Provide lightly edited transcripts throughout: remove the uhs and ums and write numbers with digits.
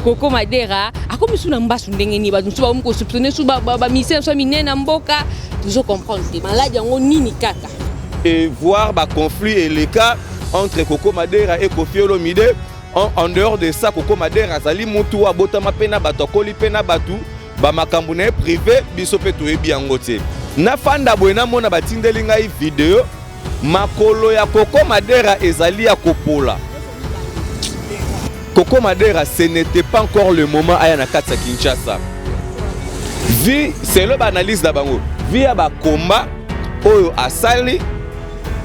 Koko Madera akomi su na mbasu ndenge nini? Bato mosusu bakomi kosoupçonne su baministère na biso ya minene na mboka. Tozo comprendre te maladi yango nini kaka. Et voir ba conflit eleka entre Koko Madera et Koffi Olomide. En dehors de ça, Koko Madera azali mutu abotama pe na bato, akoli pe na bato, ba makambo na ye privé biso pe toyebi yango te. Nafanda boye, namona batindeli ngai video, makolo ya Koko Madera ezali ya kopola. Koko Madera, ce n'était pas encore le moment aya na kati ya Kinshasa. Vi selo ba analyse na bango, vi ya ba combat oyo asali,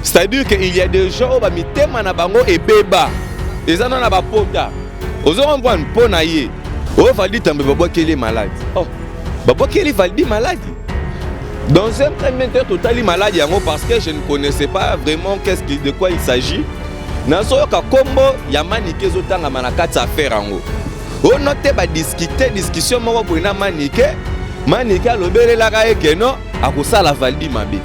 c'est-à-dire que il y a des gens oyo ba mitema na bango ebeba, eza na ba pota. Ozo comprendre mpo na ye oyo Valdi Tambe babwakeli maladi. Oh, babwakeli Valdi maladi. Dans un premier temps, totali maladi yango parce que je ne connaissais pas vraiment qu'est-ce qui, de quoi il s'agit. Nazoyoka kombo ya Manike ezotangama na kati ya affaire yango. Ono te badiscute discussion moko boye na Manike. Manike alobelelaka ye ke non, akosala Valdi mabe.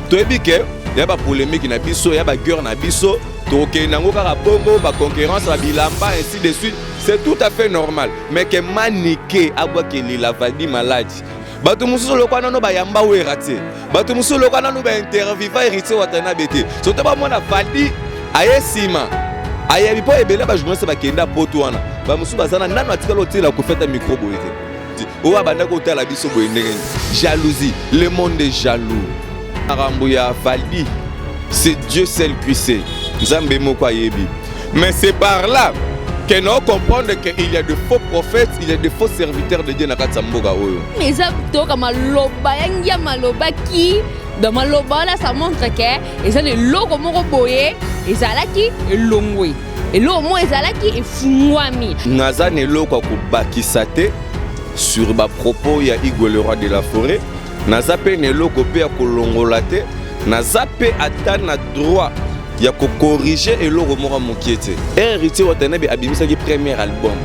Toyebi ke ya ba polémique na biso, ya ba guerre na biso, tokokende yango kaka bongo, ba concurrence, ba bilamba, ainsi de suite. C'est tout à fait normal. Mais que Manike abwakelela Valdi maladi. Bato mosusu lokwa nano bayamba Wera te, bato mosusu lokwa nano bainterviva Héritier Watanabe te. Soto bamona Valdi aye nsima ayebi mpo ebele bajournaliste bakenda poto wana, bamosusu baza na nano atikala otiela kofeta micro boye te. Oyo abandaki kotala biso boye ndenge nini? Jalousie, le monde est jaloux. Makambo ya Valdi, c'est Dieu seul qui sait, Nzambe moko ayebi. Mais c'est par là que nous comprendre qu'il y a de faux prophètes, il y a de faux serviteurs de Dieu na kati ya mboka oyo. Mais eza toyoka maloba ya ngia malobaki dans maloba wana, ça montre que eza na eloko moko boye ezalaki elongwe, eloko moko ezalaki efungwami. Naza na eloko ya kobakisa te sur ba propos ya Igwe le roi de la forêt. Naza pe na eloko pe ya kolongola te, naza pe ata na droit ya kokorige eloko moko mokie te. Héritier Watanabe abimisaki premier album,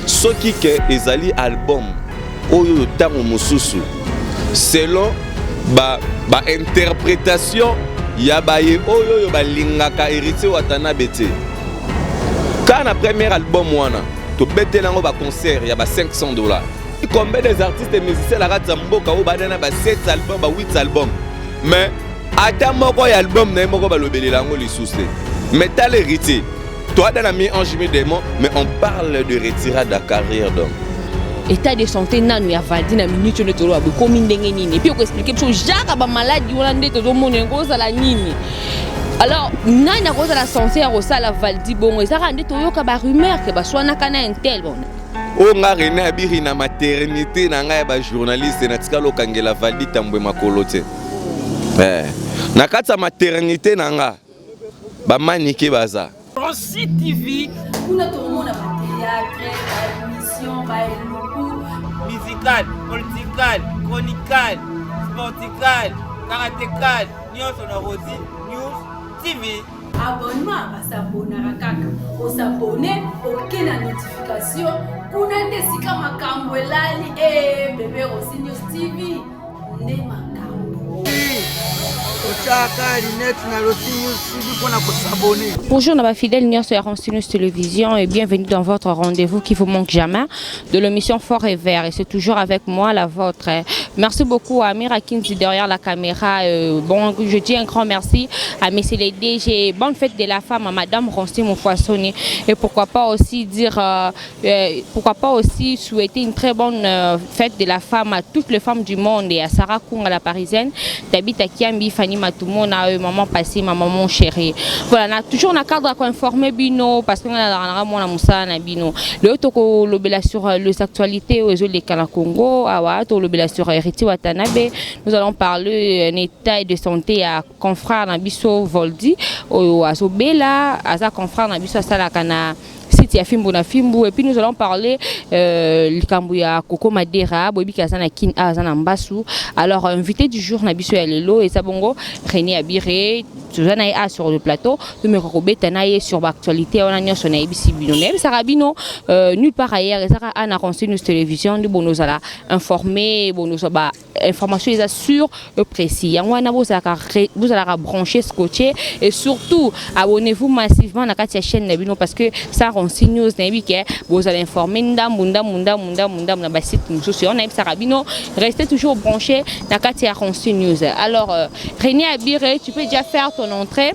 soki ke ezali album oyo ntango mosusu selon ba interprétation ya baye oyo oyo balingaka Héritier Watanabe te. Kaka na premier album wana tobeteli yango ba concert ya ba 500 $. Combien des artistes et musiciens na kati ya mboka oyo bada na ba 7 album, ba 8 album, mais ata moko ya album na ye moko balobelela yango lisusu te. Mais tala Héritier, toada na mi ange mi démon, mais on parle de retirade ya carrière d'homme. État de santé nanu ya Valdi na minute oyo toloba bokomi ndenge nini? Et puis okoexplike biso jaka bamaladi wana nde tozomona yango ozala nini? Alors nani akozala censé ya kosala Valdi bongo? Eza kaka nde toyoka barumeur ke baswanaka na intel. Bon, oyo nga René Abiri na maternité na ngai ya bajournaliste, natikala okangela Valdi Tambwe makolo te. Na kati ya maternité na nga bamanike baza. Rossi TV. Kuna tokomona ba théâtre, ba émission, ba eluku. Musical, political, chronical, sportical, karatécal, nyonso na Rossi News TV. Abonnement, basabonaka kaka. Osabone, oke na notification. Kuna nde esika makambo elali. Bébé Rossi News TV nde makambo. Otiaka lunette na Rossi News TV mpona kosabone. Bonjour na fidèle nyonso ya Rossi News Télévision et bienvenue dans votre rendez-vous qui vous manque jamais de l'émission Fort et Vert, et c'est toujours avec moi la vôtre. Merci beaucoup à Amira Kinzi derrière la caméra. Bon, je dis un grand merci à Monsieur les DG. Bonne fête de la femme à Madame Ronsi Moufassoni, et pourquoi pas aussi dire pourquoi pas aussi souhaiter une très bonne fête de la femme à toutes les femmes du monde et à Sarah Kounga la parisienne, Tabita Kiambi, Fanny Matumona, maman passée, ma maman chérie. Voilà, na toujours na cadre à informer bino parce que na na mona musala na bino. Le toko lobela sur les actualités aux les na Congo, awa to lobela sur Héritier Watanabe. Nous allons parler un état de santé à confrère na biso Voldi oyo azobela, aza confrère na biso asalaka na site ya Fimbu na Fimbu, et puis nous allons parler likambo ya Koko Madera, boyebi ki aza na Kin, aza na Mbasu. Alors invité du jour na biso ya lelo eza bongo René Abiré, toza na ye a sur le plateau, tomeka kobeta na ye sur baactualité wana nyonso nayebisi bino. Nayebisaka bino nulle part ailleurs, ezaka a na Rossi News Télévision nde bono ozala informé, bono ozwa ba information eza sûr et précis. Yango wana bozalaka branché, scotché, et surtout abonnez-vous massivement na kati ya chaîne na bino parce que ça Ronsi Rossy News, nayebi ke bozala informé ndambu ndambu ndambu ndambu ndambu na basite mosusu. Yango nayebisaka bino, restez toujours branché na kati ya Rossy News. Alors René Abire, tu peux déjà faire ton entrée.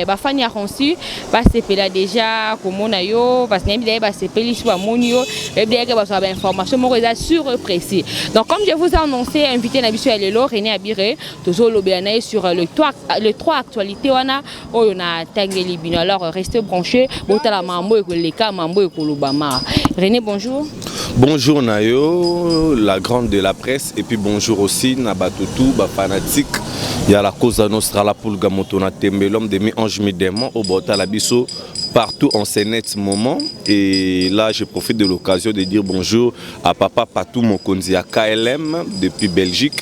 Bafani ya Ronsi basepela déjà komona yo, parce que nayebi daye basepeli so bamoni yo, yebi dayeke bazwaka bainformation moko eza sûr et précis. Donc comme je vous ai annoncé, invité na biso ya lelo, René Abire, tozolobela na ye sur le trois actualité wana oyo natangeli bino. Alors restez branché, botala mambo ekoleka, mambo ekolobama. René, bonjour. Bonjour Nayo, la grande de la presse, et puis bonjour aussi na batutu, ba fanatique. Il y a la Cosa Nostra, la Pulga Motona Tembe, l'homme de mi-ange mi-démon, au Bota la Biso, partout en ces nets moments. Et là, je profite de l'occasion de dire bonjour à papa Patou Mokonzi à KLM depuis Belgique.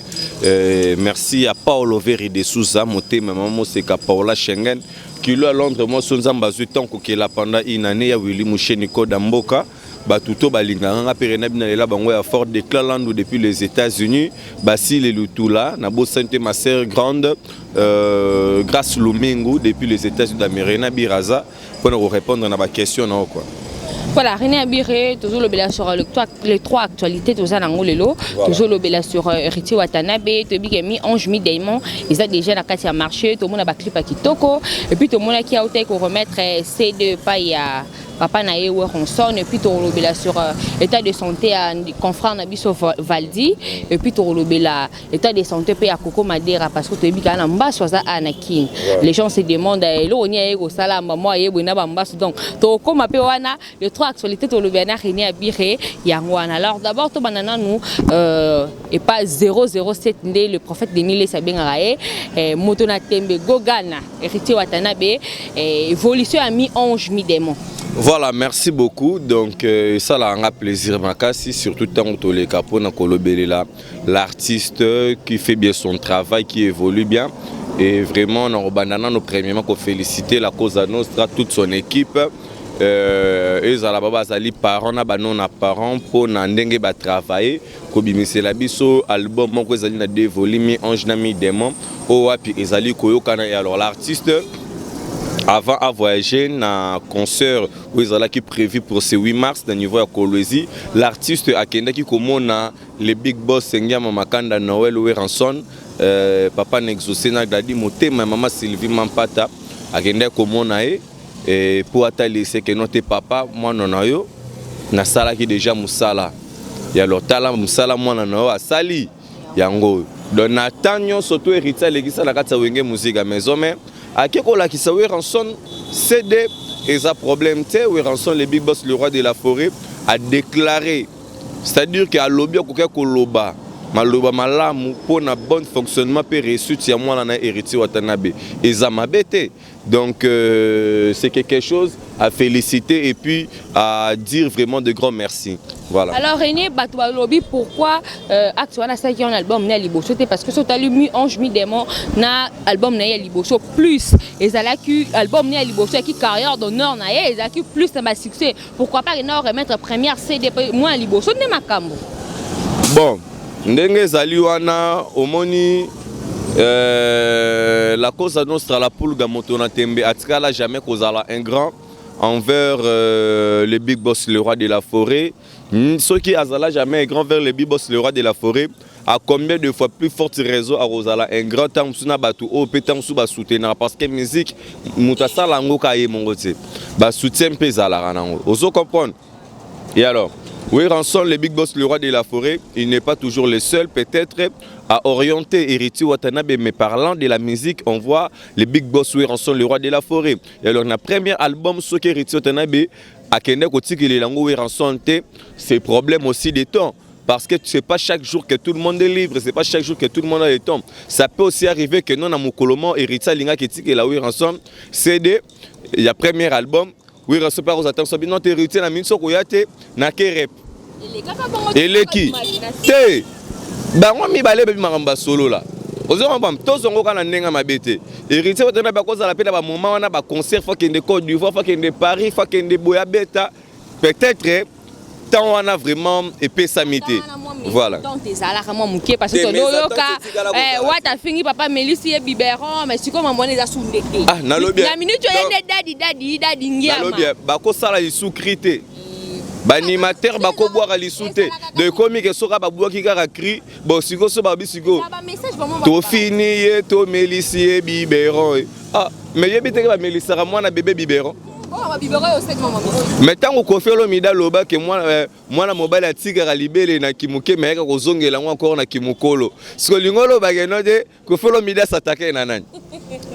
Merci à Paolo Verri de Souza, Moté, maman Moseka, Paola Schengen, qui lui à Londres, moi, son Zambazu, tant qu'il a pendant une année, il y a Willy Mouché Damboka. Bato to balingaka nga mpe Rena bina lela bango ya Fort Déclalandu depuis les États-Unis, Basile Lutula, nabosani te ma sœur grande Grâce Lumengu depuis les États-Unis d'Amérique. Na Biraza mpona korépondre na baquestion na yo quoi. Voilà, René Abiré, tozolobela sur les trois actualités toza nango lelo. Tozolobela sur Héritier Watanabe, toyebi ke mi ange mi démon eza déjà na kati ya marché, tomona baclip ya kitoko, et puis tomonaki autaki koremettre CD epai ya papa na ye Werrason. Et puis tolobela sur état de santé ya confrère na biso Valdi, et puis tolobela état de santé mpe ya Koko Madera, parce que toyebi kaka na mbaso aza a na King. Les gens se demandent eloko nini aye kosala mama ayeboye na bambaso. Donc tokóma mpe wana, les trois actualités tolobela na René Abire yango wana. Alors d'abord tobanda nanu epa 007 nde le prophète Denis Lessie abengaka ye, moto na tembe Gogana, Héritier Watanabe, évolution ya mi ange mi démon. Voilà, merci beaucoup. Donc, ça là, un plaisir makasi, surtout tant que toleka pona kolobelela l'artiste qui fait bien son travail, qui évolue bien. Et vraiment, on a nous premièrement qu'on féliciter la Cosa Nostra, toute son équipe. Ezala ba bazali parent na ba non apparent mpo na ndenge batravaille kobimisela biso album moko ezali na deux volumes, mi ange na mi démon, oyo wapi ezali koyokana. Et alors l'artiste, avant à voyager na concert oyo ezalaki prévu pour ce 8 mars na niveau ya Kolwezi, l'artiste akendaki komona le big boss Ngiama Makanda Noël Werrason, papa na Exaucé na Gladi Motema ya mama Sylvie Mampata. Akendaki komona ye mpo atalisa ke no te, papa, mwana na yo nasalaki déjà mosala ya lotala, mosala mwana na yo asali yango oyo. Donc na temps nyonso to Héritier alekisa na kati ya Wenge Musica Maison Mère, ake kolakisa Werrason CD, eza problème te. Werrason, le big boss, le roi de la forêt, a déclaré, c'est-à-dire ke alobi akoki koloba maloba malamu mpo na bon fonctionnement mpe réussite ya mwana na Héritier Watanabe, eza mabe te. Donc c'est quelque chose à féliciter et puis à dire vraiment de grands merci, voilà. Alors René, bato balobi pourquoi acte wana asalaki wana album na ya liboso te? Parce que so otali mi ange mi démon na album na ye ya liboso, plus ezalaki album na ya liboso yaki carrière d'honneur na ye, ezalaki plus na basuccès. Pourquoi pas na remettre première CD mwa ya liboso nde makambo? Bon, ndenge ezali wana, omoni, la Cosa Nostra, la Pulga moto na tembe, atikala jamais kozala un grand envers le big boss, le roi de la forêt. Soki azala jamais un grand vers le big boss, le roi de la forêt, à combien de fois plus forte raison akozala un grand ntango mosusu na bato oyo mpe ntango mosusu basoutenaka? Parce que musique, moto asala yango ka ye mongo te, basoutien mpe ezalaka nango, ozo comprendre. Et alors Werrason, le big boss, le roi de la forêt, il n'est pas toujours le seul peut-être à orienter Héritier Watanabe, mais parlant de la musique, on voit le big boss Werrason, le roi de la forêt. Et alors, le premier album, ce que Héritier Watanabe akende kotikela yango Werrason te, c'est problème aussi de temps. Parce que c'est pas chaque jour que tout le monde est libre, c'est pas chaque jour que tout le monde a le temps. Ça peut aussi arriver que non, na mokolo moko, Héritier alingaki atikela Werrason CD, il y a premier album, Werrason par aux attentions, non, Héritier na minso koya te, na kerep. Eleki te, bango mibale bebi makambo basolola, ozomba tozongo kaka na ndenge mabe te. Héritier Watanabe bakozala mpe na bamoment wana, baconcert, faut akende Côte d'Ivoire, faut akende Paris, faut akende boya beta peut-être. Temps wana vraiment epesami te. Voilà. Temps ezalaka mwa moke parce que toyoka eh, wata afingi papa melisi ye biberon, mais sikoyo mambo wana eza su ndeke. Ah, nalobi na minute oye nde dadi dadi dadi ngiama. Nalobi bakosala lisu cri te. Baanimateur bakobwaka lisu te. Donc ekomi ke soka babwaki kaka cri, bon sikoyo so babi sikoyo tofini ye tomelisi ye biberon. Ah, mais yebi te ke bamelisaka mwana bebe biberon. Mais ntango Koffi Olomide aloba ke mwana, eh, mwana mobali atikaka libele na kimuke me ayaka kozongela yango encore na kimokolo, siko olingi oloba ke no te Koffi Olomide asatake na nani?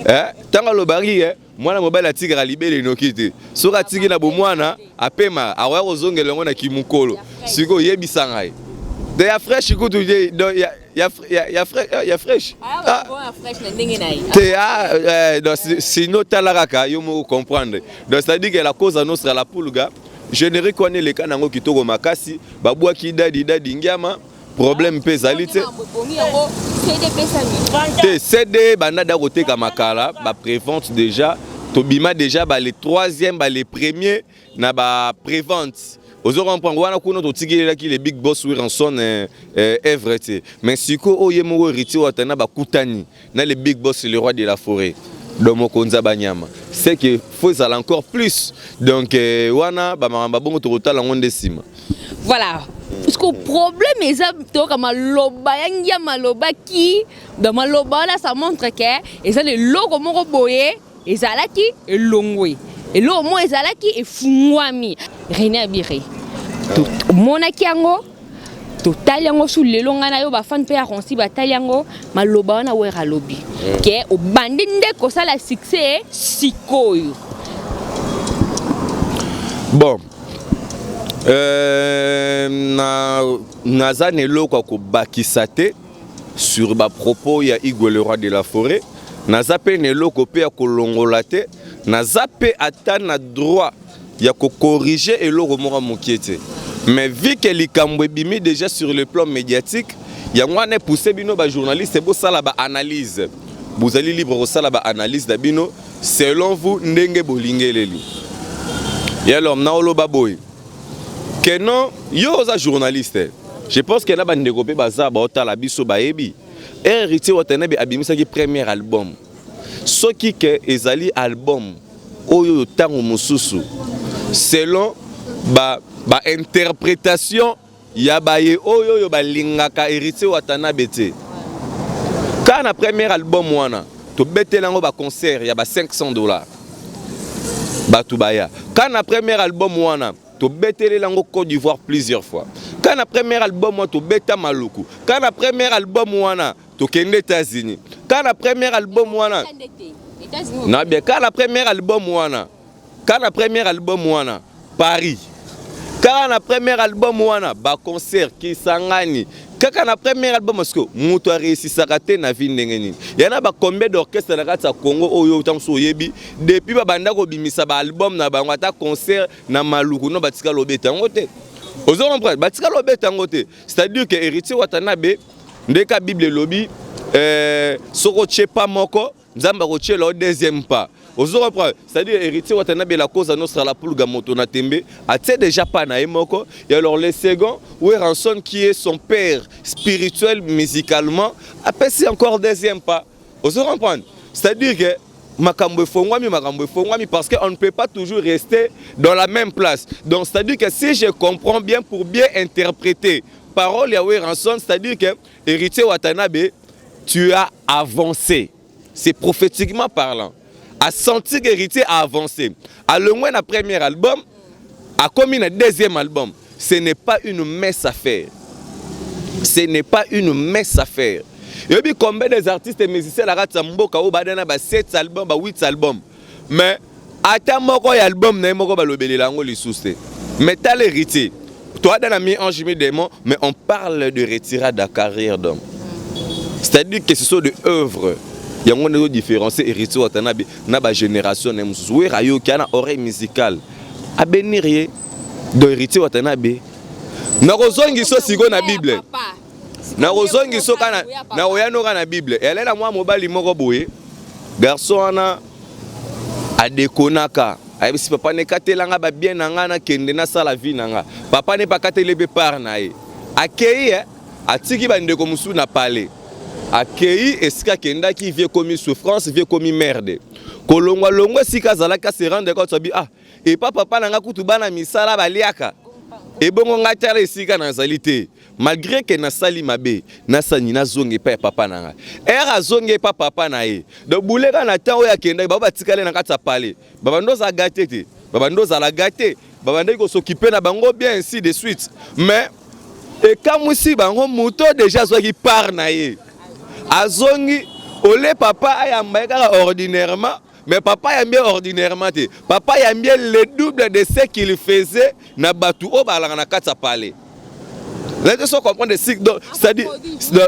Eh, ntango alobaki eh, mwana mobali atikaka libele noki te, soki atiki na bomwana apema akoya kozongela yango na kimokolo. Sikoyo oyebisa ngai de ya fresh kutu te, donc ya ya ya ya ya fresh ah, fresh na ndenge na ye te. Ah, eh, donc sinon tala kaka yo moko comprendre. Donc c'est à dire que la cause nostra la pulga générique wana eleka nango kitoko makasi, babwaki dadi dadi ngiama, problème mpe ezali te te. CD banda da koteka makala, baprévente déjà, tobima déjà ba le troisième, ba le premier na ba prévente, ozo comprendre? Wana kuna totikelelaki le big boss Werrason œuvre te. Mais sikoyo oyo ye moko Héritier Watana bakutani na le big boss, le roi de la forêt, donc mokonzi ya banyama, c'est que faut ezala encore plus. Donc wana bamakambo bongo tokotala yango nde nsima. Voilà, parce que problème eza toyoka maloba ya ngiama alobaki. Donc maloba wana, ça montre ke eza na eloko moko boye ezalaki elongwe, eloko moko ezalaki efungwami. René Abiri, tomonaki yango, totali yango su lelo, ngai na yo, bafans mpe ya Ronsi batali yango. Maloba wana Wera alobi ke obandi nde kosala succès sikoyo. Bon, na naza na eloko ya kobakisa te sur bapropos ya Igwe, le roi de la forêt. Naza mpe na eloko mpe ya kolongola te, naza mpe ata na droit ya kocorriger eloko moko ya mokie te. Mais vu que likambo ebimi déjà sur le plan médiatique, yango wana epousse bino bajournaliste bosala baanalyse. Bozali libre kosala baanalyse na bino selon vous ndenge bolingeleli. Et alors naoloba boye ke non, yo oza journaliste, je pense ke na bandeko mpe baza baotala biso bayebi Héritier Watanabe abimisaki premier album. Soki ke ezali album oyo ntango mosusu selon bainterprétation ba ya baye oyo oyo balingaka Héritier Watanabe te, kaka na premier album wana tobetela yango baconcert ya ba 500 $ bato baya. Kaka na premier album wana tobetelela yango Côte d'Ivoire plusieurs fois. Kaka na premier album wana tobeta Maluku. Kaka na premier album wana tokende États-Unis. Kaka na premier album wana na bien, kaka na premier album wana, kaka na premier album wana Paris, kaka na premier album wana baconcert Kisangani, kaka na premier album. Parce que moto aréussisaka te na vie ndenge nini? Ya na bacombien d'orchestre na kati ya Congo oyo ntango mosusu oyebi, depuis babanda kobimisa baalbum na bango, ata concert na Maluku no batikala obeta yango te? Ozo comprendre? Batikala obeta yango te. C'est-à-dire que Héritier Watanabe, ndeka Bible elobi, soki otie pas moko, Nzambe akotiela yo deuxième pas. Ozo comprendre? C'est-à-dire Héritier Watanabe, la cause nostra la pulga, moto na tembe, atie déjà pas na ye moko. Et alors le second, Werrason qui est son père spirituel musicalement, apesi encore deuxième pas. Ozo comprendre? C'est-à-dire que makambo efongwami, makambo efongwami, parce qu'on ne peut pas toujours rester dans la même place. Donc c'est-à-dire que si je comprends bien, pour bien interpréter parole ya Werrason, c'est-à-dire que Héritier Watanabe, tu as avancé. C'est prophétiquement parlant, a senti qu'Héritier a avancé, alongwe na premier album, akomi na deuxième album. Ce n'est pas une mince affaire, ce n'est pas une mince affaire. Yobi combien des artistes et musiciens na kati ya mboka oyo bada na ba 7 album, ba 8 album, mais ata moko ya album na ye moko balobelela yango lisusu te? Mais tala Héritier, toada na mi ange mi démon, mais on parle de retirade de carrière d'homme. C'est-à-dire que ce sont des œuvres, yango nde ozodifférencier Héritier Watanabe na bagénération na ye mosusu. Wera ayoki ana oreille musicale, abénir ye. Donc Héritier Watanabe, nakozongisa sikoyo na Bible, nakozongisa kaka nakoyanoka na Bible. Eyalela mwa mobali moko boye, garçon wana adekonaka. Ayebisi papa ne katela nga ba bien na nga nakende nasala vie na nga. Papa ne pakateli be part na ye. Akei eh, atiki bandeko mosusu na palais. Akei esika akendaki vie ekomi souffrance, vie ekomi merde. Kolongwa longwa esika azalaki a se rendre compte abi ah epa papa na nga kutu bana misala baliaka. Ebongo nga tala esika nazali te. Malgre que nasali mabe, nasani nazonga epai ya papa na ngai. Heure azongi epa papa na ye. Donc boule kaka na temps oyo akendaki, bango batikali na kati ya palais. Babandi ozala gâte te. Babandi ozala gâte. Babandaki ko s'occuper na bango bien ainsi de suite. Mais ekamwisi bango moto déjà azwaki part na ye. Azongi ole papa ayamba ye kaka ordinairement. Mais papa ayambi ye ordinairement te. Papa ayambi ye le double de ce qu'il faisait na batu oyo bazalaka na kati ya palais. Là, je comprendre donc, c'est-à-dire,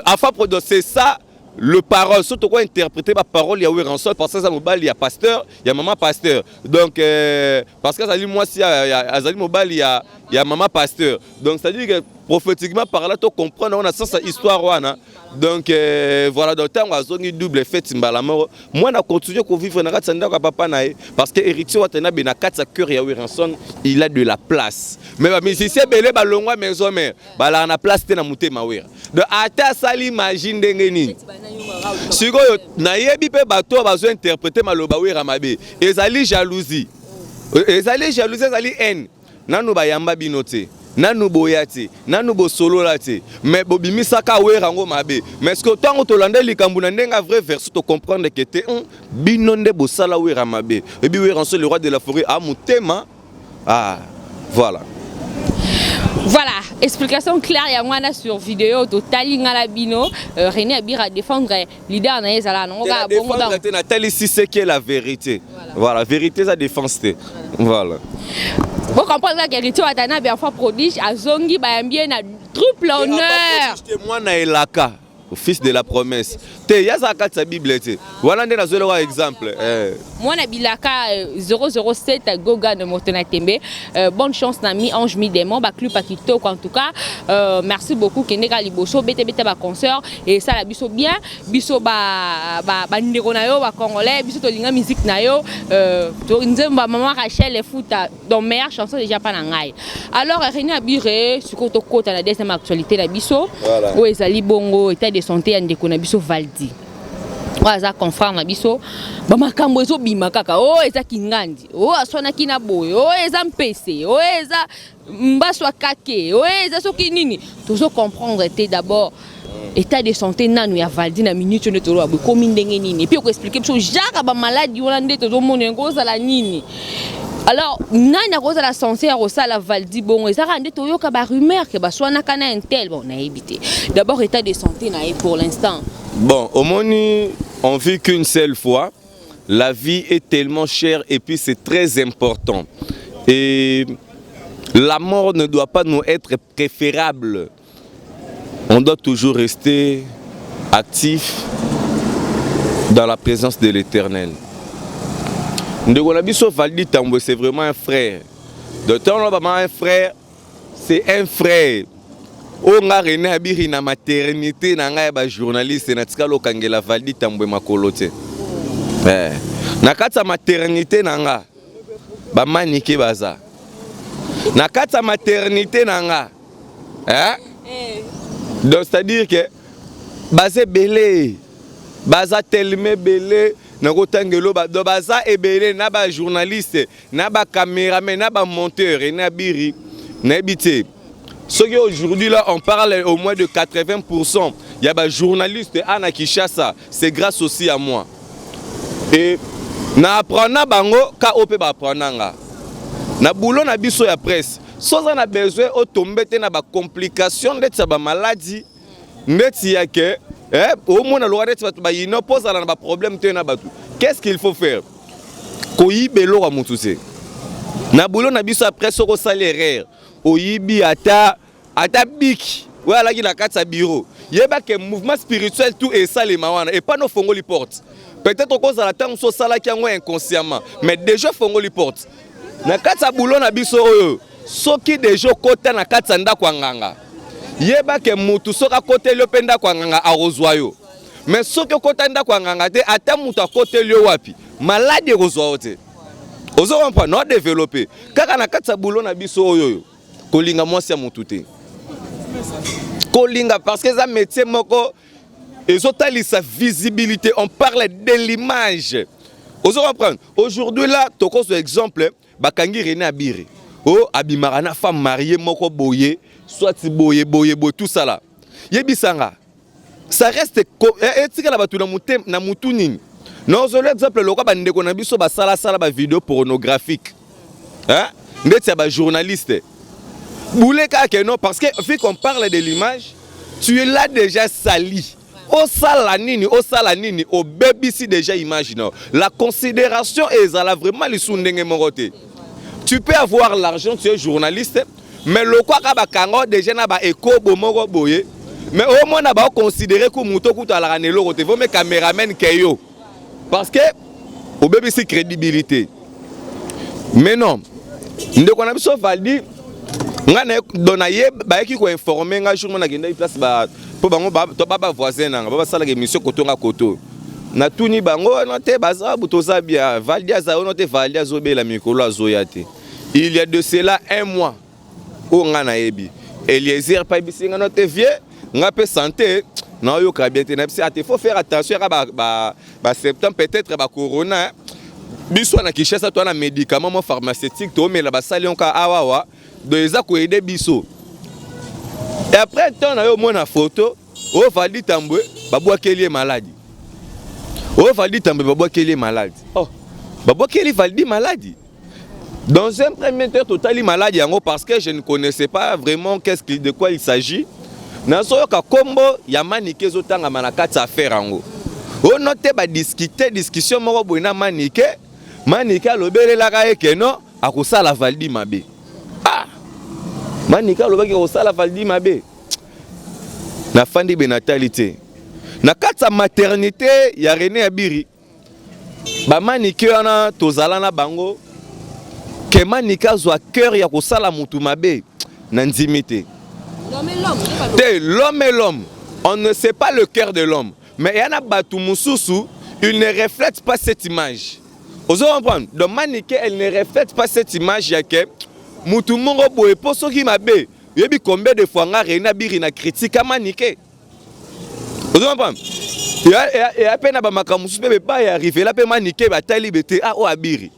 enfin, c'est ça le parole. Surtout quoi interpréter ma parole, il y a Werrason, parce que ça mobali, il y a pasteur, il y a maman pasteur. Donc, euh, parce que ça moi si, il y a mobali, il y a, il y a maman pasteur. Donc, c'est-à-dire que prophétiquement par là, tu comprends, on a ça, histoire, wana. Donc, euh, voilà, donc, tant azongi double fête, mbala moko. Mwana continue ko vivre na kati ya ndako ya papa na ye parce que héritier Watanabe na kati ya cœur ya Werrason, il a de la place. Mais ba musiciens ebele balongwa maison mère, balaka na place te na motema Wera. Donc ata asali magie ndenge nini. Sikoyo nayebi pe bato oyo bazo interpreter maloba Wera mabe. Ezali jalousie. Ezali jalousie, ezali haine. Nanu bayamba bino te, nanu boya te, nanu bosolola te, mais bobimisaka Werra ngo mabe. Mais ce que tango tolanda likambo na ndenge ya vraie version to comprendre que te hum, bino nde bosala Werra mabe. Ebi Werrason le roi de la forêt a motema ah voilà. Voilà, explication claire ya mwana sur vidéo totali nga na bino euh, René Abira défendre leader na ye ezalaka nango kaka bongo donc te natalisi ce qui est la vérité voilà, voilà vérité eza défense te voilà bo comprendre kaka héritier Watanabe enfant prodige azongi bayambi ye na triple honneur te mwana elaka fils de la promesse te ye azala kati ya bible te wana nde nazwelaka exemple eh. Mwana bilaka 007 Gogan moto na tembe euh, bonne chance na mi ange mi démon ba clip ya kitoko en tout cas euh, merci beaucoup kende ka liboso bete bete ba concert et ça la biso bien biso ba ba ba ndeko na yo ba congolais biso tolinga musique na yo euh, to nzemba maman Rachel Efuta donc meilleure chanson déjà pas na ngai alors René Abire sikoyo tokota na deuxième actualité na biso Voilà. oyo ezali bongo état de santé ya ndeko na biso Valdi oyo aza confrère na biso bamakambo ezobima kaka oyo oh, eza kingandi oyo oh, aswanaki na boye oyo oh, eza mpese oyo eza mbasu akake oyo eza soki nini tozo comprendre te d'abord état de santé nanu ya valdi na minute oyo nde toloba boye ekomi ndenge nini epuis okoexplike biso genre bamaladi wana nde tozomona yango ozala nini alors nani akozala sense ya kosala valdi bongo eza kaka nde toyoka barumeur ke baswanaka na intel bon nayebi te d'abord état de santé na ye pour l'instant Bon, omoni, on vit qu'une seule fois. La vie est tellement chère et puis c'est très important. Et la mort ne doit pas nous être préférable. On doit toujours rester actif dans la présence de l'Éternel. Ndeko na biso Valdi Tambwe, c'est vraiment un frère. Donc, tant un frère, c'est un frère. Oyo nga Rene Abiri na maternité na ngai ya ba journaliste na tikala okangela Valdi Tambwe makolo te. Eh. Na kati ya maternité na nga ba manike baza. Na kati ya maternité na nga. Eh? eh. Donc c'est-à-dire que baza ebele baza tellement ebele nakotangelo donc baza ebele na ba journaliste na ba cameraman na ba monteur Rene Abiri nayebi te soki aujourd'hui là on parle au moins de 80% ya ba journaliste à na Kinshasa c'est grâce aussi à moi et na apprendre bango ka oyo mpe ba apprendre nga na boulot na biso ya presse so oza na besoin otombe te na ba complication ndeti ya ba maladie ndeti ya ke eh, omona loka ndeti bato bayino mpo ozala na ba problème te na bato qu'est-ce qu'il faut faire koyiba eloko ya motu te na boulot na biso après soki osali erreur oyibi ata ata biki oyo alaki na kati ya bureau yeba ke mouvement spirituel tout esalema wana epa no fongoli porte peut-être okozala ntango mosusu osalaki yango inconsciemment mais déjà fongoli porte na kati ya boulot na biso oyo soki deja okota na kati ya ndako ya nganga yeba ke mutu soki akoteli yo mpe ndako ya nganga akozwa yo mais soki okota ndako ya nganga te ata mutu akoteli yo wapi maladi ekozwa yo te. Ozo comprendre? No développer. Kaka na kati ya boulot na biso oyo oyo. Kolinga mwasi ya mutu te. Kolinga parce que eza métier moko ezotalisa visibilité, on parle de l'image. Ozo comprendre? Aujourd'hui là, tokozwa exemple, bakangi René Abiri. Oh, abimaka na femme mariée moko boye, soit boye boye boye tout ça là. Yebisanga. Ça reste etikala bato na motema na mutu nini. Nozolo exemple lokola bandeko na biso basalasala ba vidéo pornographique. Hein? Ndeti ya ba journaliste. Boule kaka non parce que vu qu'on parle de l'image, tu es là déjà sali. Osala nini, osala nini, obebisi déjà image non. La considération ezala vraiment lisu ndenge moko te. Tu peux avoir l'argent, tu es journaliste, mais lokola bakanga déjà na ba ekobo moko boye, mais au moins na ba considérer que moto kuta la eloko te, vaut mieux caméraman que yo. Parce que obebisi crédibilité. Mais non, ndeko na biso Valdi nga na don na ye bayaki ko informer nga jour mona kendaki place ba po bango ba to ba ba voisin nanga ba basalaka émission kotonga koto. Natuni bango no te baza toza bien Valdi aza ono te Valdi azobela mikolo azoya te. Il y a de cela un mois oyo nga nayebi Eliezer pa yebisi nga no te vieux nga mpe santé naoyoka bien te nayebisi ate faut faire attention yaka ba, ba, ba septembre peut-être ba corona biso na Kinshasa to na médicament mo pharmaceutique toomela basali yango kaka awawa donc eza koaider biso. Et après temps na yo omona photo oyo Valdi Tambwe babwakeli ye maladi, oyo Valdi Tambwe babwakeli ye maladi, oh babwakeli Valdi maladi. Dans un premier temps totali maladi yango parce que je ne connaissais pas vraiment qu'est-ce que, de quoi il s'agit. Nazoyoka kombo ya Manike ezotangama na kati ya affaire yango ono te badiscute discussion moko boye na Manike. Manike alobelelaka ye ke non akosala Valdi mabe. Ah, Manike alobaki akosala Valdi mabe. Nafandi be natali te na kati ya maternité ya René Abiri bamanike wana tozala na bango ke Manike azwa cœur ya kosala mutu mabe na ndimi te. Te, l'homme est l'homme, on ne sait pas le cœur de l'homme, mais ya na bato mosusu il ne reflète pas cette image. Ozo comprendre? Donc Manike, elle ne reflète pas cette image ya ke mutu moko boye mpo soki mabe. Oyebi combien de fois nga René Abiri na critique Manike? Ozo comprendre? Eya mpe na bamakambo mosusu mpe bepai arrivela mpe Manike batali bete ah oyo Abiri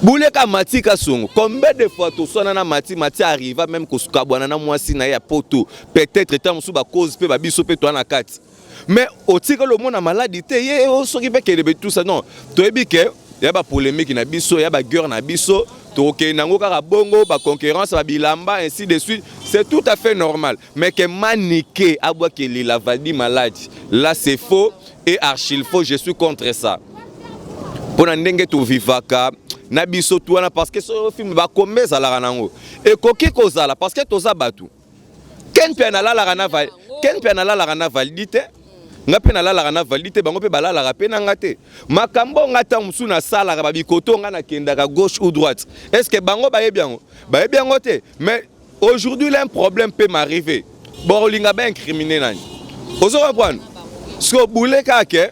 buleka Mati Kasongo. Combien de fois toswana na Mati? Mati arriva même kosukabwana na mwasi na ye ya poto, peut-être ntango mosusu bacause mpe babiso mpe toa na kati, mais otikali omona maladi te ye soki mpe kelebe tout ça non. Toyebi ke ya bapolémique na biso ya baguerre na biso tokokende yango kaka bongo, baconcurrence, babilamba, ainsi de suite, c'est tout à fait normal. Mais ke Manike abwakelela Valdi maladi, là c'est faux et archi faux, je suis contre ça mpona ndenge tovivaka na biso tu wana. Parce que so film bakombe ezalaka nango ekoki kozala parce que toza bato. Ken mpe nalalaka na Ken mpe nalalaka na Valdi te, nga mpe nalalaka na Valdi te, bango mpe balalaka mpe na nga te. Makambo nga ntango mosusu nasalaka babikoto nga nakendaka gauche ou droite, est ce que bango bayebi yango? Bayebi yango te. Mais aujourd'hui là un problème peut m'arriver, bolinga baincrimine nani? Ozo comprendre? Soki obule kaka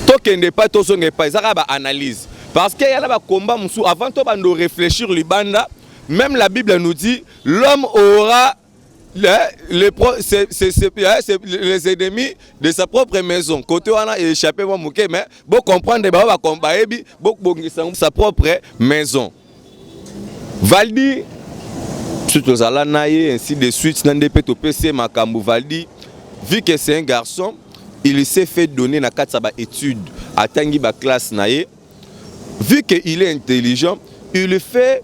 tokende epai tozonga epai eza kaka baanalyse parce que ya na bakomba mosusu avant tobanda réfléchir libanda. Même la Bible nous dit: l'homme aura les, les ennemis de sa propre maison. Côté wana échappé mwa moke, mais bocomprendre bao bayebi bobongisa sa propre maison. Valdi so tozala na ye ainsi de suite na nde mpe topesi ye makambo. Valdi, vu que c'est un garçon, il s'est fait donner na kati ya baétude, atangi baclasse na ye. Vu que il est intelligent, il fait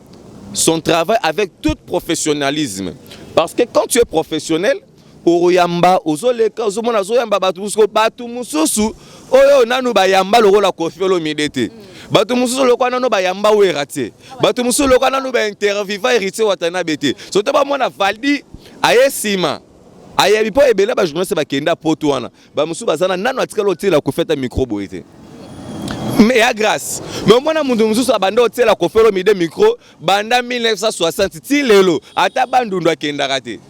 son travail avec tout professionnalisme, parce que quand tu es professionnel, okoyamba ozoleka ozomona azoyamba bato mosusu, bato mosusu oyo nanu bayamba lokola Kofi Olomide te, bato mosusu lokola nanu bayamba Wera te, bato mosusu lokola nanu bainterviewa Héritier Watanabe te. Soto bamona Valdi aye nsima ayebi mpo ebele bajournaliste bakenda poto wana bamosusu baza na nanu atikali otiela Kofi ata micro boye te. Mais ya grâce, mais omona moto mosusu abanda otiela Kofi Olomide micro banda 1960 ti lelo, ata Bandundu akendaka te.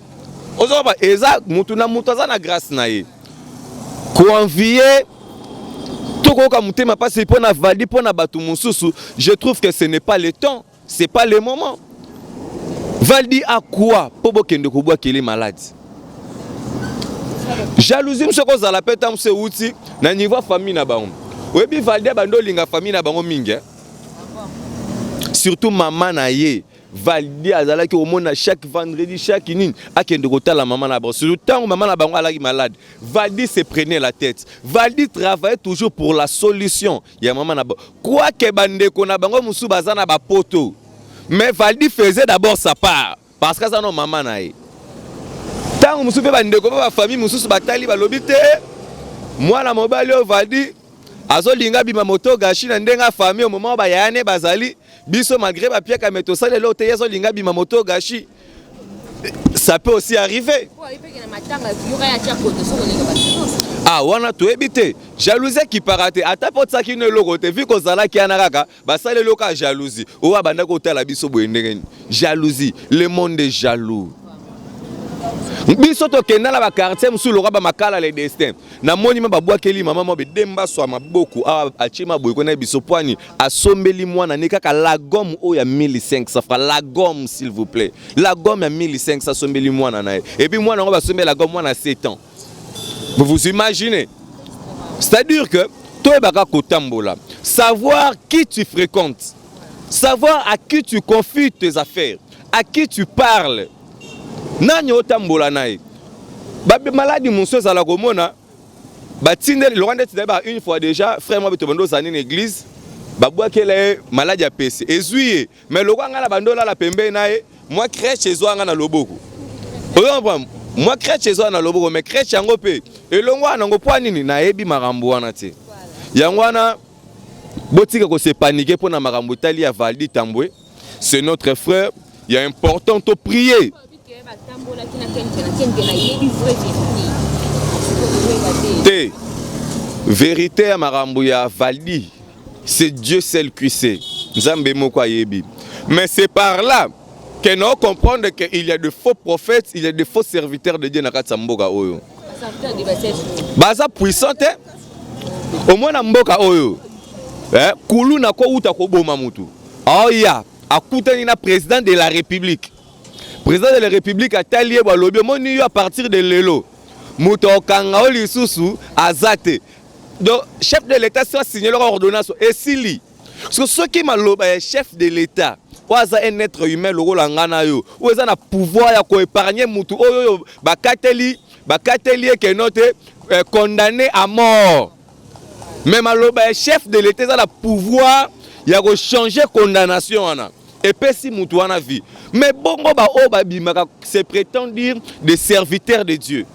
Ozoba eza mutu na mutu aza na grâce na ye koenvie. Tokoyoka motema mpasi mpo na Valdi, mpo na bato mosusu. Je trouve que ce n'est pas le temps, c'est pas le moment. Valdi a quoi mpo bokende kobwakele maladi? Jalousie mosusu ekozala mpe ntango mosusu euti na niveau ya famille na bango. Oyebi, Valdi abandi olinga famille na bango mingi, eh? Surtout mama na ye. Valdi azalaki komona chaque vendredi, chaque nini, akende kotala mama na bango, surtout ntango mama na bango alaki malade. Valdi se prenait la tête, Valdi travaillait toujours pour la solution ya mama na bango, quoique bandeko na bango mosusu baza na bapoto, mais Valdi faisait d'abord sa part parce que aza no mama na ye. Ntango mosusu mpe bandeko mpe bafamille mosusu batali, balobi te, mwana mobali oyo Valdi azolinga bima moto gashi na ndenge ya famille. Au moment bayaya ne bazali biso, malgré bapiaka, me tosala eloko te, ye azolinga bima moto gashi. Ça peut aussi arriver. Ah, wana toyebi te. Jalousie ekipaka te. Ata mpo otiaki no eloko te, vi kozalaki wana kaka basali eloko ya jalousie oyo abandaki kotala biso boye ndenge nini. Jalousie, le monde est jaloux. Biso tokenda na baquartier mosusu lokola bamakala le destin. Namoni ma babwakeli mama mwa bedemba swa maboko awa, atie maboye kona biso pwani asombeli mwana ne kaka la gomme oyo ya 1500 francs. La gomme, s'il vous plaît, la gomme ya 1500, asombeli mwana na ye. Et puis mwana yango basombeli la gomme, mwana 7 ans, vous vous imaginez? C'est-à-dire que toyebaka kotambola, savoir qui tu fréquentes, savoir à qui tu confies tes affaires, à qui tu parles, nani otambola na ye. Maladie mosusu ezala komona batindeli loka ndeti nayeba une fois déjà, frère mwa beto bando ozali na église, babwakela ye maladie ya pese, ezwi ye. Mais lokwa ngai na bando olala pembeni na ye, mwa crèche ezwa nga na loboko. Oyo mwa crèche ezwa na loboko, mais crèche yango mpe elongo wana yango mpo nini? Nayebi makambo wana te. Yango wana botika kose paniquer mpo na makambo etali ya Valdi Tambwe. C'est notre frère, il y a important to prier. Batambolaki na Kente na Kente, nayebi vraie vérité te. Vérité ya makambo ya Valdi, c'est Dieu seul qui sait, Nzambe moko ayebi. Mais c'est par là que nous comprendre qu'il y a de faux prophètes, il y a de faux serviteurs de Dieu na kati ya mboka oyo. Baza puissant te. Omona mboka oyo, eh, kuluna kowuta koboma mutu, aoya akutani na président de la République. Président de la République atali ye, balobi: omoni yo, à partir de lelo moto okanga o lisusu aza te. Donc chef de l'État so asignelaka ordonnance, esili. Parce que soki maloba ya chef de l'État oyo aza un être humain lokola nga na yo, oyo eza na pouvoir ya koépargne mutu oyo oyo bakateli ye keno te, condamné à mort, mais maloba ya chef de l'État eza na pouvoir ya kochanger condamnation wana, epesi mutu wana vie. Mais bongo baoyo babimaka se prétend dire des serviteurs de Dieu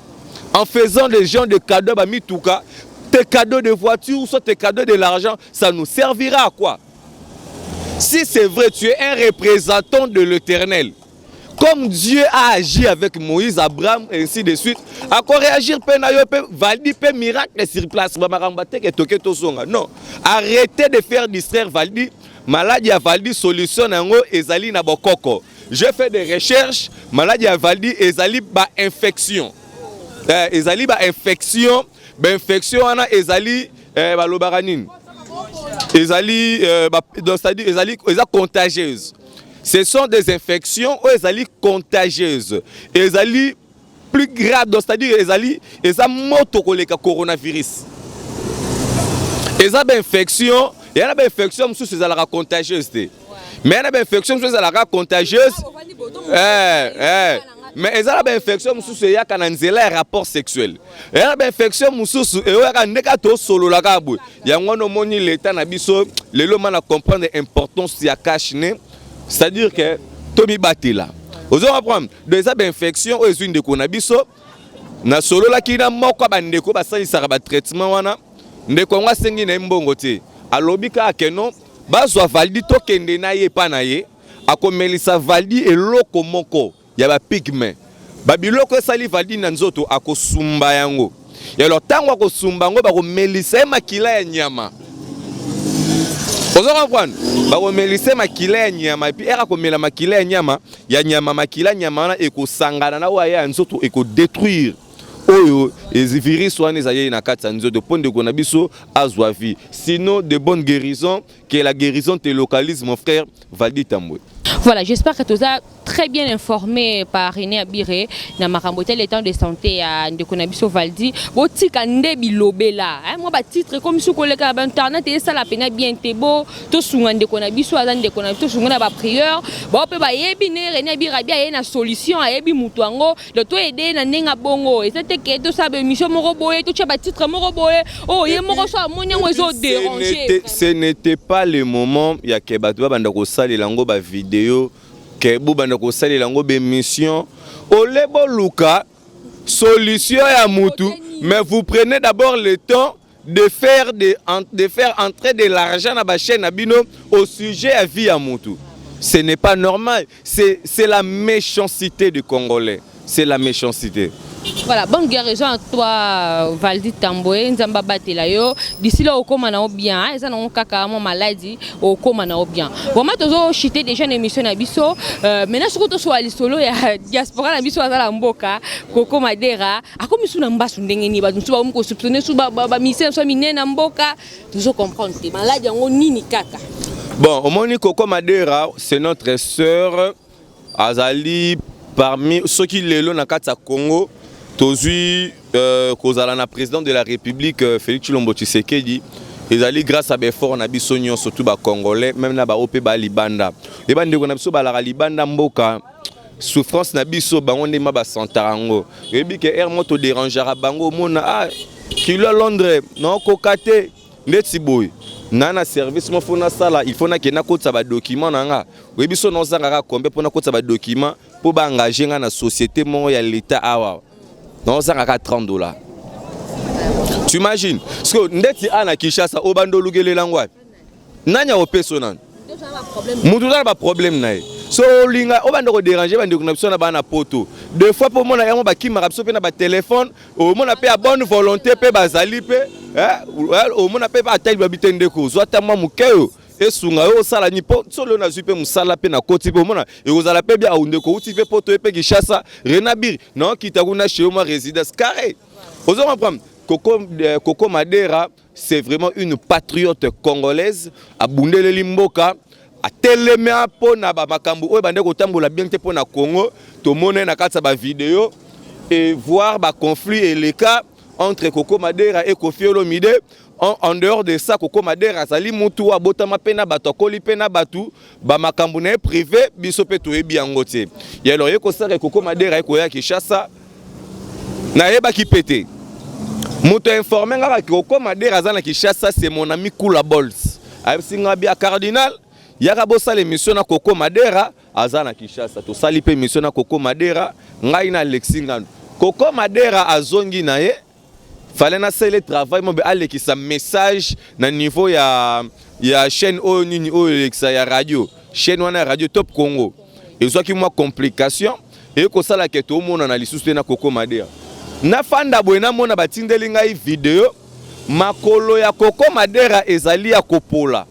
en faisant des gens de cadeaux, bamituka, tes cadeaux de voiture, soit tes cadeaux de l'argent, ça nous servira à quoi? Si c'est vrai, tu es un représentant de l'Éternel, comme Dieu a agi avec Moïse, Abraham et ainsi de suite, akoréagir mpe na yo mpe Valdi mpe miracle sur place, bamakambo bateke toke tozonga. Non, arrêtez de faire distraire Valdi. Maladie ya Valdi, solution na yango ezali na bokoko. J'ai fait des recherches. Maladie ya Valdi ezali bainfection, ezali bainfection. Bainfection wana ezali, balobaka nini, ezali donc c'est-à-dire ezali eza contagieuse. Ce sont des infections oyo ezali contagieuse, ezali plus grave, donc c'est-à-dire ezali eza moto koleka coronavirus. Eza bainfection eya na bainfection mosusu ezalaka contagieuse te, mais ya na bainfection mosusu ezalaka contagieuse, mais eza na bainfection mosusu eyaka na nzela ya rapport sexuel, eya na bainfection mosusu eyoyaka ndenge tosololaka boye. Yango wana omoni leta na biso lelo ma na comprendre importance ya cache-nez, c'est-à-dire que tomibatela. Ozo comprendre? Donc eza bainfection oyo ezwi ndeko na biso. Nasololaki na moko ya bandeko basalisaka batraitement wana. Ndeko yango asengi na ye mbongo te, alobi kaka keno bazwa Valdi, tokende na ye epa na ye, akomelisa Valdi eloko moko ya bapygmées, babiloko esali Valdi na nzoto, akosumba yango. Alors ntango akosumba yango, bakomelisa ye makila ya nyama. Ozo comprendre? Bakomelisa ye makila ya nyama, et puis ere akomela makila ya nyama, makila nyama wana ekosangana na oyo aya ya nzoto, ekodétruire oyo. Oyo virus wana ezali na kati ya nzoto mpo ndeko na biso azwa vie. Sinon, de bonne guérison, que la guérison te localise, mon frère Valdi Tambwe. Voilà, j'espère que tu as très bien informé par René Abiré na makambo tel état de santé ya ndeko na biso Valdi. Botika nde bilobela, hein, moi ba titre comme sous koleka ba internet et ça la pena bien te bo tosunga ndeko na biso, aza ndeko na biso, tosunga na ba prière. Ba pe ba yebi ne René Abiré abi aye na solution, ayebi mutu yango, de to aider na ndenga bongo. Et c'était que to sa émission moko boye, to tia ba titre moko boye. Oh, ye moko so amoni yango ezo déranger. Ce n'était pas le moment ya ke bato babanda kosalela yango ba vidéo, ke bobanda kosalela yango ba émission. Ole boluka solution ya mutu, mais vous prenez d'abord le temps de faire entrer de l'argent na ba chaîne na bino au sujet ya vie ya mutu. Ce n'est pas normal, c'est la méchanceté du Congolais, c'est la méchanceté. Voilà, bonne guérison à toi Valdi Tambwe, Nzamba batela yo. D'ici là okoma na bien, hein, eza na kaka mo maladie okoma na bien. Vraiment tozo chuter déjà une émission na biso. Maintenant soki to so lisolo ya diaspora na biso azala mboka, Koko Madera, akomi su na mbasu ndenge ni ba musu ba ko soupçonner su ba ba mission so minene na mboka, tozo comprendre te. Maladie yango nini kaka. Bon, omoni Koko Madera, c'est notre sœur azali parmi ceux qui lelo na kati ya Congo tozui kozala na président de la République Félix Tshilombo Tshisekedi, ezali grâce à effort na biso nyonso, surtout ba Congolais, même na ba OP ba libanda. E ba ndeko na biso balaka libanda mboka, souffrance na biso bango nde ma ba sentara yango. Oyebi ke air moto dérangera bango, omona ah kilo Londres non koka te ndeti boye na na service mo fo nasala, il faut nakende nakotisa ba document na nga. Oyebi so naozangaka combien mpo nakotisa ba document mpo ba engage nga na société moko ya l'État awa, naozangaka 30 $. Tu imagines? Parce que ndeti a na Kinshasa, obanda olukelela yango wapi? Nani akopesa nanu? Mutu oza na ba problème na ye, so olinga obanda ko déranger bandeko na biso na bana poto. Deux fois mpo omona yango, bakimaka biso mpe na ba téléphone. Omona mpe ya bonne volonté mpe bazali mpe, omona mpe atali babi te, ndeko, ozwa ata mwa moke oyo esunga yo osala nini, mpo solo oyo nazwi mpe mosala mpe nakoti mpe omona ekozala mpe bia. Ndeko outi mpe poto ye mpe Kinshasa, Renabir naokita kuna chez mwa résidence carré, ozo comprendre. Koko Madera, c'est vraiment une patriote congolaise, abundeleli mboka, atelemi mpo na bamakambo oyo bande kotambola bien te mpo na Congo. Tomoni na kati ya ba vidéo et voir ba conflit eleka entre Koko Madera et Koffi Olomide. En dehors de ça, Koko Madera azali mutu abotama mpe na bato, akoli mpe na bato, bamakambo na ye privé biso mpe toyebi yango te. Ya alors ye kosala Koko Madera ekoya Kinshasa, nayebaki mpe te. Moto informe nga kaka Koko Madera aza na Kinshasa, c'est mon ami Kula Bols, ayebisi nga bia cardinal yaka bosala émission na Koko Madera aza na Kinshasa. Tosali mpe émission na Koko Madera, ngai na Alexi Ngando. Koko Madera azongi na ye, fallait nasala travail mobe alekisa message na niveau ya chaîne oyo nini oyo elekisa ya radio, chaîne wana ya radio Top Congo. Ezwaki mwa complication ekosala ke tomonana lisusu te na Koko Madera. Nafanda boye, namona batindeli ngai video, makolo ya Koko Madera ezali ya kopola.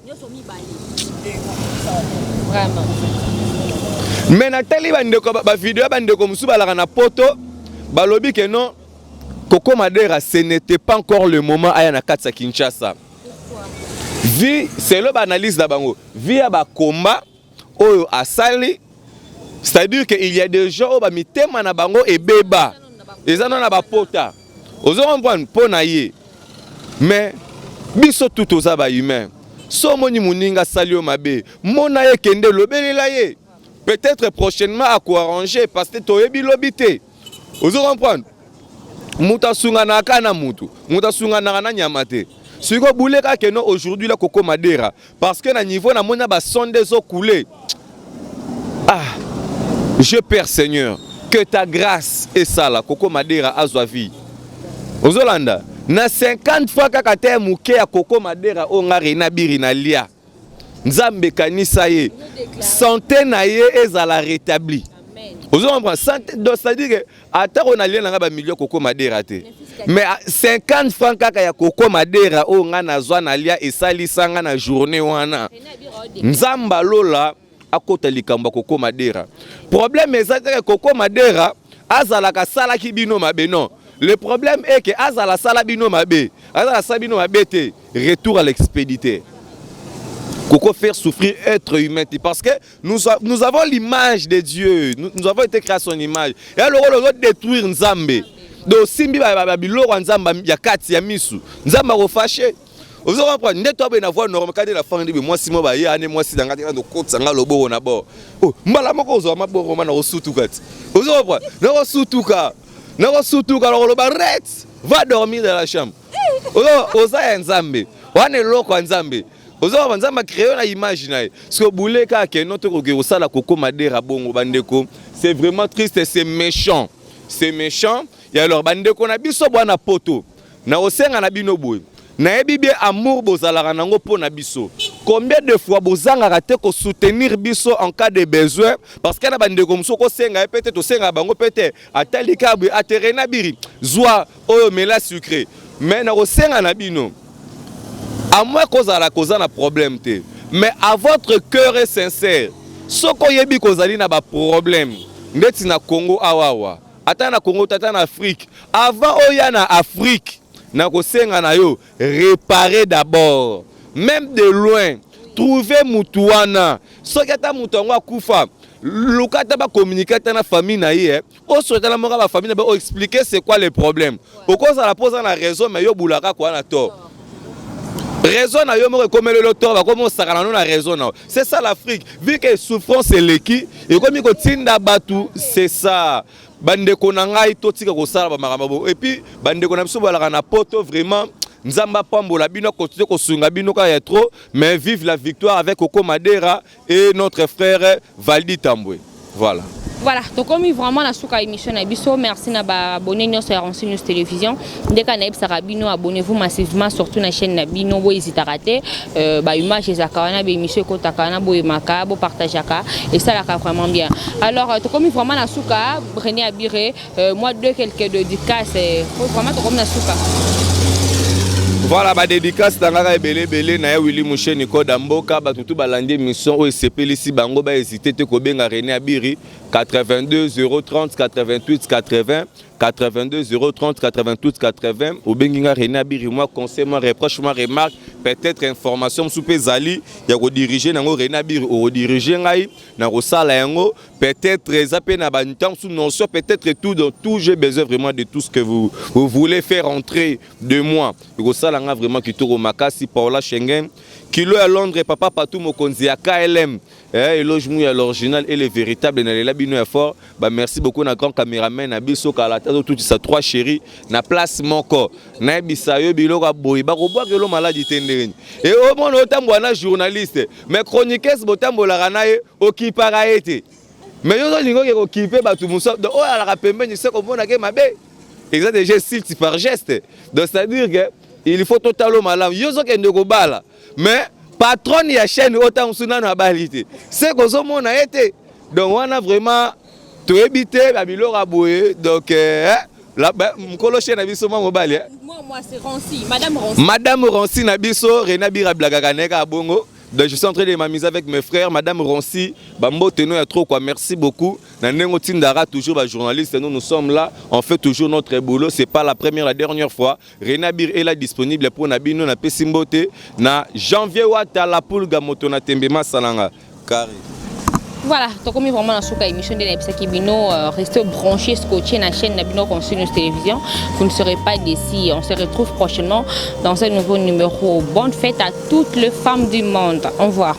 Vraiment. Me natali bandeko, ba vidéo ya bandeko mosusu balaka na poto, balobi ke non, Koko Madera, ce n'était pas encore le moment aya na kati ya Kinshasa. Vi selo ba analyse na bango, vi ya bakomba oyo asali, c'est-à-dire que il y a des gens oyo bamitema na bango ebeba, eza nano na bapota, ozo comprendre, mpo na ye. Mais biso tu toza ba humain. So omoni moninga asali yo mabe, mona ye, kende lobelela ye, peut-être prochainement ako arranger, parce que toyebi lobi te, ozo comprendre. Moto asunganaka na mutu, moto asunganaka na nyama te. Sikoyo bule kaka no aujourd'hui la Koko Madera, parce que na niveau namoni na basonde ezokule. Ah, je père Seigneur, que ta grâce esala Koko Madera azwa vie. Ozolanda na 50 fois kaka te moke ya Koko Madera oyo nga Rena Biri na lia, Nzambe kanisa ye, santé na ye ezala rétabli, ozo comprendre. Santé, donc c'est à dire que atako nalia na nga ba million Koko Madera te, mais 50 francs kaka ya Koko Madera oyo nga nazwa nalia esalisa nga na journée wana. Nzambe alola akota likambo ya Koko Madera. Problème eza te Koko Madera azalaka asalaki bino mabe, non. Le problème est que azala asala bino mabe, azala asala bino mabe te, retour à l'expéditeur. Koko faire souffrir être humain te parce que nous, nous avons l'image de Dieu, nous, nous avons été créés à son image. Et alors on détruire Nzambe. Donc osimbi ba biloko ya Nzambe ya kati ya misu, Nzambe akofâcher. Ozo comprendre nde to na voix normale kade la fin de mwasi mo ba ye ane mwasi na ngati kokotisa nga loboko na bord. Oh, mbala moko ozwa maboko ma na kosutuka ti. Ozo comprendre? Na kosutuka. Na kosutuka na koloba arrête, va dormir dans la chambre. Ozo oza ya Nzambe. Wana eloko ya Nzambe. Ozo comprendre Nzambe acréé na image na ye. Parce que boule kaka ke no tokoki kosala Koko Madera bongo bandeko, c'est vraiment triste, c'est méchant. C'est méchant. Et alors bandeko na biso bwana poto, na kosenga na bino boye. Nayebi bien amour bozalaka nango mpo na biso. Combien de fois bozangaka te kosoutenir biso en cas de besoin, parce que na bandeko mosusu kosenga ye pe te, tosengaka bango pe te, atali kaka boye atere na biri zwa oyo mela sucré. Mais na kosenga na bino, à moins kozala koza na problème te, mais à votre cœur est sincère, soki oyebi kozali na baproblème ndeti na Congo awawa, ata na Congo, tata na Afrique, avant oya na Afrique, na kosenga na yo, réparer d'abord, même de loin, trouver mutu wana. Soki ata mutu yango akufa, luka ata bacommuniquer ata na famille na ye, osotala moko bafamille na be, oexpliquer c'est quoi le problème. Okozala mpo oza na raison, mais yo bulaka kwa na tort, raison na yo moko ekomeli tort, bakomi osakana no na raison na yo. C'est ça l'Afrique, vu que souffrance eleki, ekomi kotinda bato. C'est ça, bandeko na ngai, totika kosala bamakambo bo. Et puis bandeko na biso balaka na poto, vraiment Nzambe apambola bino, akontinue kosunga bino kaka ya trop. Mais vive la victoire avec Koko Madera et notre frère Valdi Tambwe. Voilà. Voilà, tokomi vraiment na suka émission na biso. Merci na baabonné nyonso ya Ronsi News Télévision. Ndeka nayebisaka bino, abonnez-vous massivement, surtout na chaîne na bino. Bohésitaka te, baimage ezalaka wana, baémission ekotaka wana, boyemaka, bopartageaka, esalaka vraiment bien. Alors tokomi vraiment na suka. René Abire, moi deux quelques dédicaces, vraiment tokomi na suka. Voilà, badédicace na ngaka ebele ebele na ye Willi Musheni Koda Mboka. Bato tu balandi émission oyo esepelisi bango, bahésite te kobenga René Abiri 82 030 88 80, 82 030 88 80. Obengi nga René Abiri, mwa conseil, mwa reproche, mwa remarque, peut-être information mosusu mpe ezali ya kodirige nango René Abiri, okodirige ngai na kosala yango. Peut-être eza mpe na bantango mosusu notion, peut-être tout. Donc tout, j'ai besoin vraiment de tout ce que vous voulez faire entrer de moi, ekosala nga vraiment kitoko makasi. Paola Schengen, kilo ya Londres, papa Patou, mokonzi ya KLM, éloge mu ya l'original et le véritable, nalela bino ya fort. Ba merci beaucoup na grand caméraman na biso kala ta totutisa trois chéri na place moko. Nayebisa yo, biloko ya boye bakobwaka elo maladi te. Ndenge e omona otambola na journaliste, mais chroniqueuse botambolaka na ye, okipaka ye te, mais yo ozolinga oke kokipe bato mosusu. Donc oyo alaka pembeni se komonake mabe, eza déjà insulte par geste. Donc c'est à dire que il faut totala malamu. Yo ozokende kobala, mais patronne ya chaîne oyo ntango mosusu nano abali te, se kozomona ye te. Donc wana vraiment toyebi te babiloko ya boye. Donc mokolo chaîne na biso mwa mobali. Moi, c'est Ronsi, Madame Ronsi. Madame Ronsi na biso, René Abiri ablakaka na ye kaka bongo. Donc je suis en train de m'amuser avec mes frères. Madame Ronsi, bambote no ya trop quoi. Merci beaucoup. Na ndenge otindaka toujours ba journaliste, nous nous sommes là, on fait toujours notre boulot, c'est pas la première, la dernière fois. René Abiri est là, disponible pour na bino. Na pesi mbote na Janvier Wata la Pulga, moto na tembe masalanga. Carré. Voilà, tokomi vraiment na suka émission de nayebisaki bino, restez branchés, scotché na chaîne na bino Ronsi News Télévision. Vous ne serez pas déçus. On se retrouve prochainement dans un nouveau numéro. Bonne fête à toutes les femmes du monde. Au revoir.